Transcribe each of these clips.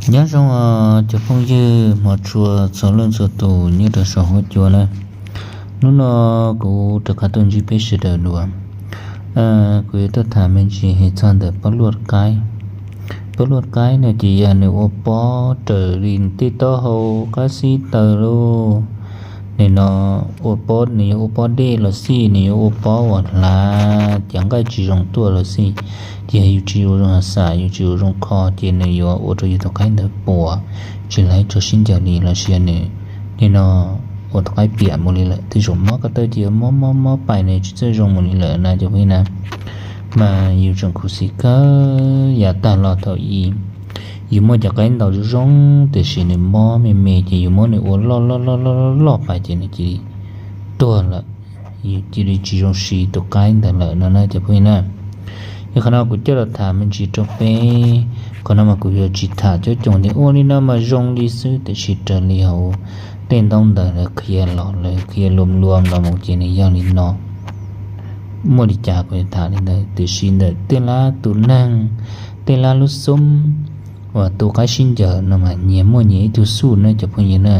Nyob zoo os cov phooj ywg hmov tshua txhua leej txhua tus nyob rau saum huab cua na. Hnub no kuv rov qab tuaj ntsib peb sawv daws dua. Kuv yuav tuaj tham me ntsis hais txog ntawm pab luaj qaib. Pab luaj qaib no ces yog nws ua pob raws li tej taub hau qab xib taws lauj. Nim no ua pob, nws yuav ua pob dej los xij, nws yuav ua pob uas hlav cov nqaij tsis zoo tuaj los xij, ces yus tsis ua zoo xam, yus tsis ua zoo kho ces nws yuav ua rau yus tus qaib ntawd puas, tsis hlais tso sib ncaws li los sis nws nim no ua tus qaib piam mus li lawm. Tej zaum mob ko taw ces mob mob mob pais nws tsis txawj zoo mus li lawm na cov phooj ywg na. Mas yus tseem khuv xim kawg yav tag los thaum ub yus muaj cov qaib ntaus zoo zoo tiam sis nws mob me me ces yus muab nws ua loj loj loj loj loj pais ces nws cia li tuag lawm, yus cia li tsis zoo siv tus qaib ntawd lawm no na cov phooj ywg na. Yog qhov no kuv coj los tham me ntsis rau peb, qhov no mas kuv yuav tsis tham coob coob tias ua li no mas zoo li xwb tiam sis raws li hauv tej ntaub ntawv lawv qhia los lawv qhia luam luam los mus ces nws yog li no. Muaj li cas kuv yuav tham li ntawd tiam sis ntawm tej lab tus neeg, tej lab lub xub uas tu qaib sib ncaws no mas nyias muaj nyias ib tug xuj na cov phooj ywg na.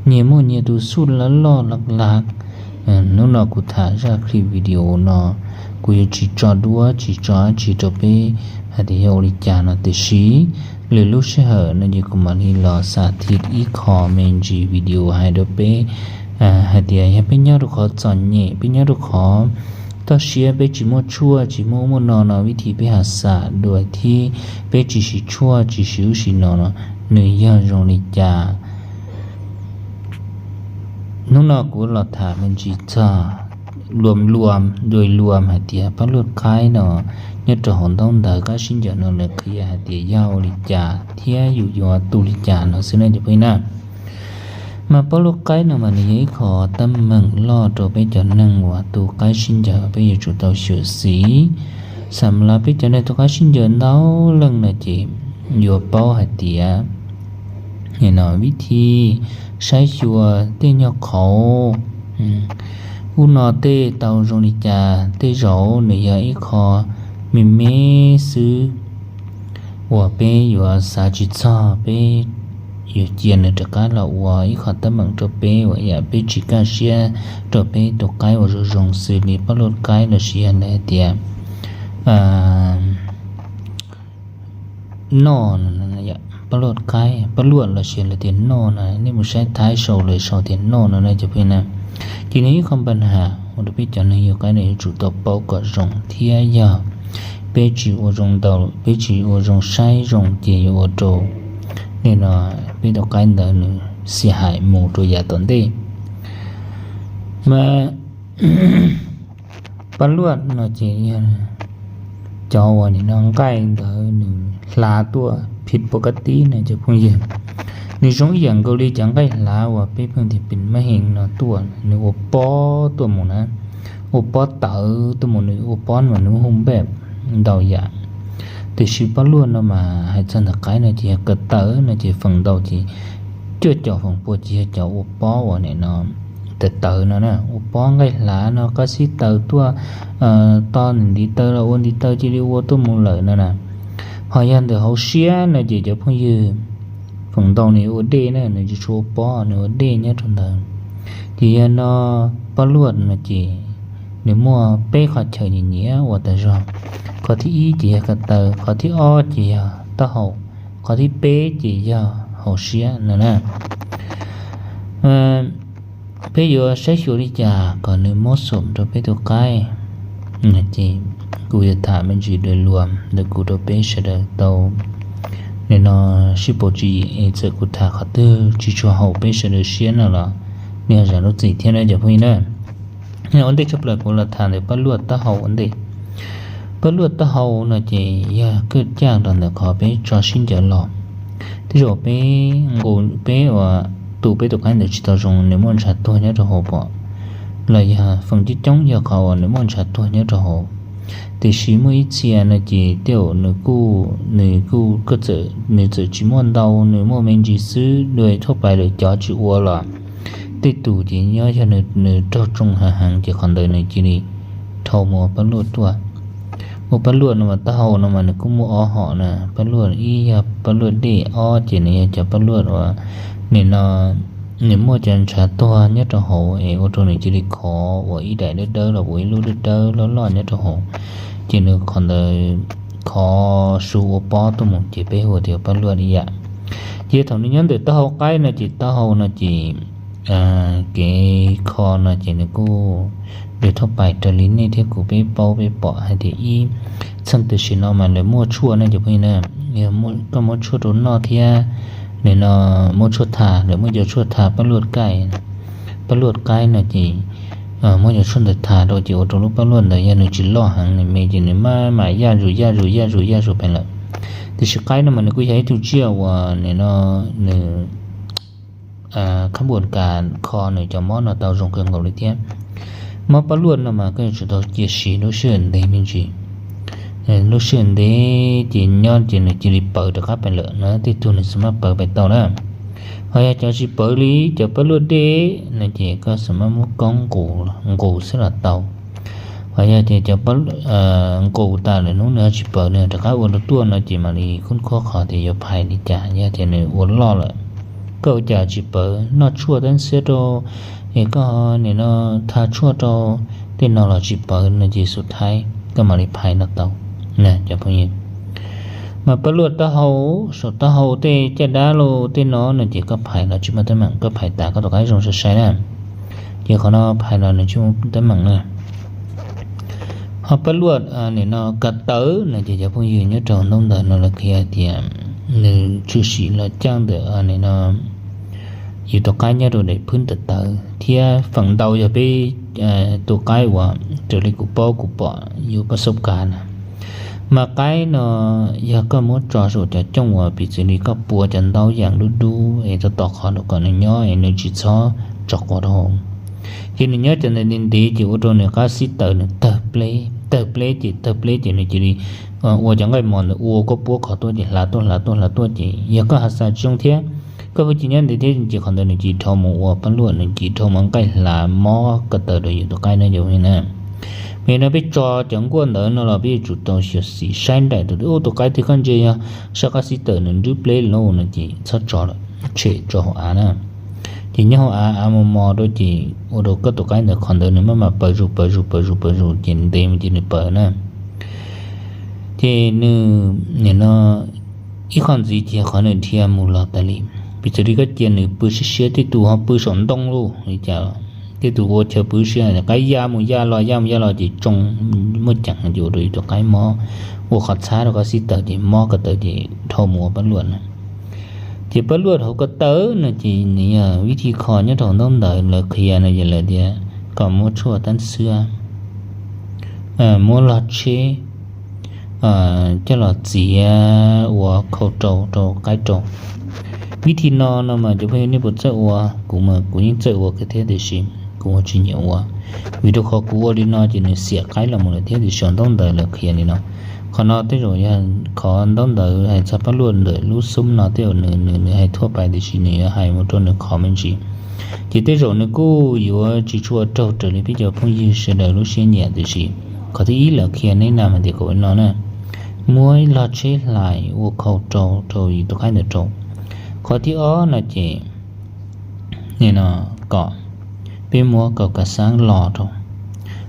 Nyias muaj nyias tus xuj loj loj laj laj. Hnub no kuv tham zaj clip video no kuv yuav tsis tso duab tsis tso dab tsi rau peb hais tias yog ua li cas no tiam sis lwm lub sij hawm no ces kuv mam li los xa thib ib qho me ntsis video hais rau peb hais tias yog peb nyob rau qhov txom nyem, peb nyob rau qhov toj siab, peb tsis muaj tshuaj tsis muaj ub muaj no no vib thib peb ho xam dua thiab, peb tsis siv tshuaj tsis siv ub siv no no nws yog zoo li cas. Hnub no kuv los tham me ntsis txog luam luam dua luam hais tias pab luaj qaib no nyob rau hauv ntaub ntawv qab sib ncaws no lawv qhia hais tias yog ua li cas thiab yus yuav tu li cas no xwb na cov phooj ywg na. Mas pab luaj qaib no mas nws yog ib qho teeb meem loj rau peb cov neeg uas tu qaib sib ncaws, peb yuav tsum tau xyuam xim. Xam las peb cov neeg tu qaib sib ncaws ntau leej no ces yuav paub hais tias nim no vib thib saib xyuas tej nyuag qhov ub no tej tau zoo li cas, tej zaum nws yog ib qho me me xwb uas peb yuav xav tsis txog, peb yuav cia nws rov qab los ua ib qho teeb meem rau peb uas yam peb tsis kaj siab rau peb tus qaib uas zoo zoo xws li pab luaj qaib los sis yog lawv hais tias noj, pab luaj qaib, pab luaj los sis lawv tias noj no, nej mus saib Thaib sau lawv sau tias noj no na cov phooj ywg na. Ces nws ib qho npa nham ua rau peb cov neeg yug qaib no yuav tsum tau paub kom zoo thiab yog peb tsis ua zoo ntau, peb tsis ua zoo saib zoo ces yuav ua rau nim no peb tus qaib ntawd nws xia hais mus rau yav tom ntej. Mas pab luaj no ces yog cov uas nim no nqaij ntawd nws hlav tuaj phim pov kab tib no cov phooj ywg. Nws zoo ib yam nkaus li cov nqaij hlav uas peb pheej tias pim mab heev no tuaj, nws ua pob tuaj mus na, ua pob tawv tuaj mus, nws ua pob mas nws hu npaj ntau yam. Tiam sis pab luaj no mas hais txog ntawm qaib no ces yog ko taw no ces feem ntau ces cuaj caum feem pua ces yog cov ua pob uas nim no tawv tawv no na, ua pob nqaij hlav no qab xib taws tuaj, to nws ntiv taw los ua ntiv taw cia li ua tuaj mus lawm no na. Ho yog ntawm hauv siab no ces cov phooj ywg, feem ntau nws ua dej na, nws tsis tshua ua pob, nws ua dej nyob rau ntawd. Ces yog no pab luaj no ces nws muaj peb qhov chaw nyiam nyiam ua tas zog. Qhov thib ib ces yog ko taw, qhov thib ob ces yog taub hau, qhov thib peb ces yog hauv siab no na. Peb yuav saib xyuas li cas kom nws mob xoom rau peb tus qaib? Ces kuv yuav tham me ntsis dua luam ntawm kuv rau peb sawv daws tau nim no sib pauv tswv yim es txawm kuv tham qhov twg tsis tshua haum peb sawv daws siab no los nej ho zam lub txim thiab na cov phooj ywg na. Ua ntej tshaj plaws kuv los tham ntawm pab luaj taub hau ua ntej. Pab luaj taub hau no ces yog kawj caj los ntawm qhov peb tso sib ncaws los. Tej zaum peb nqus peb uas tu peb tus qaib ntawd tsis tau zoo, nws muaj ntshav tuag nyob rau hauv pom, los yog feem coob coob yog qhov uas nws muaj ntshav tuag nyob rau hauv. Tiam sis muaj ib txhia no ces tej zaum nws kuj, nws kuj, nws txawm tsis muaj ntau, nws muaj me ntsis xwb, dua thuaj pais lawm cov tsis ua los tej tus ces nyob yog nws raug tsoo heev heev ces qhov ntawd nws cia li dhau mus ua pab luaj tuaj. Ua paj luaj no mas taub hau no mas nws kuj muaj ob hom na, paj luaj ib yog paj luaj dej, ob ces nws yog cov paj luaj uas nim no nws muaj cov ntshav tuag nyob rau hauv es ua rau nws cia li khov ua ib daim dawb dawb los ua ib lub dawb dawb loj loj nyob rau hauv, ces nws qhov ntawd khov su ua pob tuaj mus ces peb hu tias paj luaj ib yam. Ces thaum nws nyob ntawm taub hau qaib no ces taub hau no ces kev kho no ces nws kuj, nws thauj pais raws li nej thiab kuv peb paub peb pom hais tias ib txheej tam sim no mas lawv muaj tshuaj ne cov phooj ywg na, koj muab tshuaj rau noj thiab, nim no muab tshuaj tha, lawv muaj cov tshuaj tha paj luaj kaij, paj luaj qaib no ces muab cov tshuaj ntawd tha rau ces ua rau lub paj luaj ntawd yog nws tsis loj heev nws me ces nws maj mam yaj zus yaj zus yaj zus yaj zus pem lawm. Tiam sis qaib no mas nws kuj yog ib tug tsiaj uas nim no nws khab npuas kas kho nws cov mob no tau zoo kawg nkaus li thiab. Mob paj luaj no mas koj yuav tsum tau cia siv lub sij hawm ntev me ntsis. Lub sij hawm ntev ces nyob ces nws cia li pawv rov qab pem lawm no, tej tug nws xav maj pawv pem tau na. Ho yog cov tsis pawv li cov paj luaj dej no ces koj xav maj muab koob nqus xwb los tau. Ho yog tias cov nqus tas lawm hnub nws ho tsis pawv nws rov qab ua rau tuaj no ces mam li kub khuab qhov tias yuav phais li cas, yog tias nws ua loj lawm, koj ua cas tsis pawv, noj tshuaj tab xiab rau, es koj nim no tha tshuaj rau, tej no los tsis pawv no ces xu thaib koj mam li phais no tau na cov phooj ywg. Mas paj luaj taub hau, saum taub hau tej caj dab los tej no no ces koj phais los tsis muaj teeb meem, koj phais tas koj tus qaib zoo sai sai na, ces qhov no phais los nws tsis muaj teeb meem na. Ho paj luaj nim no ko taw no ces cov phooj ywg nyob rau ntaub ntawv no lawv qhia tias nws tshwm sim los caij ntawm nim no yus tus qaib nyob rau daim phwb tawv tawv thiab feem ntau yog peb tus qaib uas raws li kuv paub kuv pom yus paj xauj kas na. Mas qaib no yog koj muab tso saum cov cooj uas piv txwv li koj pua cov ntaub yam dub dub es tau tos qhov rau kom nws nyob es nws tsis txhob tso quav rau hauv, ces nws nyob cov ntawd ntev ntev ces ua rau nws qab xib taws nws tawg pleb, tawg pleb ces tawg pleb ces nws cia li ua cov nqaij mos ntawd ua koj puab khov tuaj ces hlav tuaj hlav tuaj hlav tuaj ces yog koj hav xav tsis zoo thiab, koj pheej cia nyob ntev thiab ces qhov ntawd nws cia li dhau mus ua paj luaj, nws cia li dhau mus nqaij hlav mob ko taw rau yus tus qaib no cov phooj ywg na. Mas no peb tso cov nkuaj ntawd no los peb yuav tsum tau xyuam xim saib nraim tus, tus qaib twg koj ntsia yog sab qab xib taws nws nrwb pleb lawm no ces txhob tso lawm, tshem tso hauv av na. Ces nyob hauv av, av mos mos rau ces ua rau koj tus qaib ntawd qhov ntawd nws maj mam pawv zus pawv zus pawv zus pawv zus ces ntev mus ces nws pawv na. Ces nws nim no ib qho ntxiv ces qhov nws dhia mus los tas li. Piv txwv li koj cia nws pw siab siab, tej tus ho pw saum ntoo lauj li cas, tej tus ua chaw pw siab, qaib ya mus ya los ya mus ya los ces tsoo, muaj ceem ces ua rau yus tus qaib mob, ua qhov txhab rau qab xib taws ces mob ko taw ces dhau mus ua paj luaj na. Ces paj luaj hauv ko taw no ces nws yog vib thib kho nyob rau hauv ntaub ntawv lawv qhia no ces lawv tias kom muab tshuaj tab xwb, muab log tsheb coj los txiav ua khau rau rau qaib rau. Vib thib no no mas cov phooj ywg nej puas txawj ua, kuv mas kuv yeej txawj ua kawg thiab tiam sis kuv tsis nyiam ua, vim rau qhov kuv ua li no ces nws xiam qaib los mus lawm thiab tiam sis ntaub ntawv lawv qhia li no. Qhov no tej zaum yog qhov ntaub ntawv hais txog paj luaj ntawm lub xub no tej zaum nws nws nws hais thuaj pais tiam sis nws yuav hais mus rau nws qhov me ntsis. Ces tej zaum nws kuj yuav tsis tshua raug raws li peb cov phooj ywg sawv daws lub siab nyiam tiam sis qhov thib ib lawv qhia nej na hais tias kom ua li no na, muab log tsheb hlais ua khau rau rau yus tus qaib ntawd rau. Qhov thib ob no ces nim no kom peb muab kaus kav xab los rau.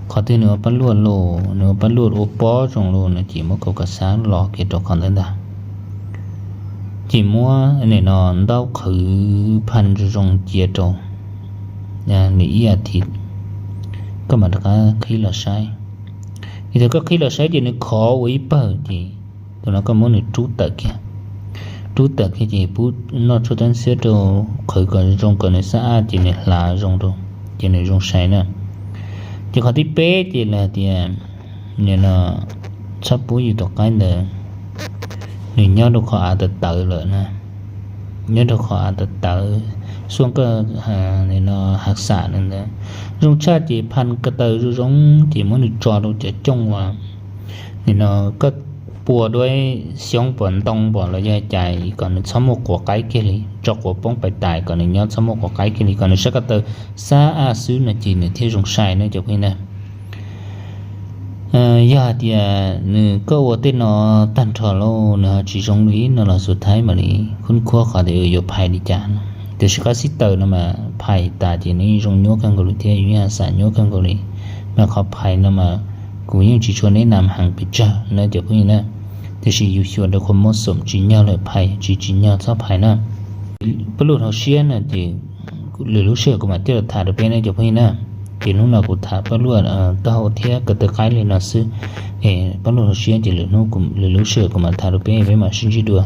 Qhov twg nws ua paj luaj los nws ua paj luaj ua pob zoo los no ces muab kaus kav xab los kiag rau qhov ntawd ntag. Ces muab nim no ntaub qhwv phaj zoo zoo cia rau li ib as thiv, koj mam rov qab qhib los saib. Ces thaum koj qhib los saib ces nws khov ua ib pawg ces thaum no koj muab nws rub tawm kiag, rub tawm kiag ces pub noj tshuaj tab xiab rau, qhwv kom zoo kom nws xab aj ces nws hlav zoo rau, ces nws zoo sai na. Ces qhov thib peb ces lawv hais tias nim no txhob pub yus tus qaib ntawd nws nyob rau qhov av tawv tawv lawm na, nyob rau qhov av tawv tawv, xuaj koj nim no hav xam ntawd. Zoo tshaj ces phaj ko taw zoo zoo ces muab nws tso rau cov cooj uas nim no koj pua duab xyoob pom ntoo pom los yog cas kom nws txhob muaj quav qaib kiag li, tso quav poob pais tas kom nws nyob txhob muaj quav qaib kiag li, kom nws sab ko taw xab aj xwb no ces nws thiaj zoo sai ne cov phooj ywg na. Yog hais tias nws koj ua tej no tag nrho lauj, nws ho tsis zoo li no los xuas thaib mam li khub khuab qhov tias yuav phais li cas no. Tiam sis qhov xib taws no mas phais tas ces nws yeej zoo nyuaj kawg nkaus li thiab yus yeej xav nyuaj kawg nkaus li. Mas qhov phais no mas kuv yeej tsis tshua neb nam heev pes tsawg na cov phooj ywg na. Tiam sis yus xyuas rau qhov mob xoom tsis nyog lawm phais, tsis tsis nyog txhob phais na. Paj luaj hauv siab no ces lwm lub sij hawm kuv mam thiaj los tham rau peb ne cov phooj ywg na. Ces hnub no kuv tham paj luaj taub hau thiab ko taw qaib li no xwb. Paj luaj hauv siab ces lwm lub sij hawm kuv mam tham rau peb, peb mam sib ntsib dua.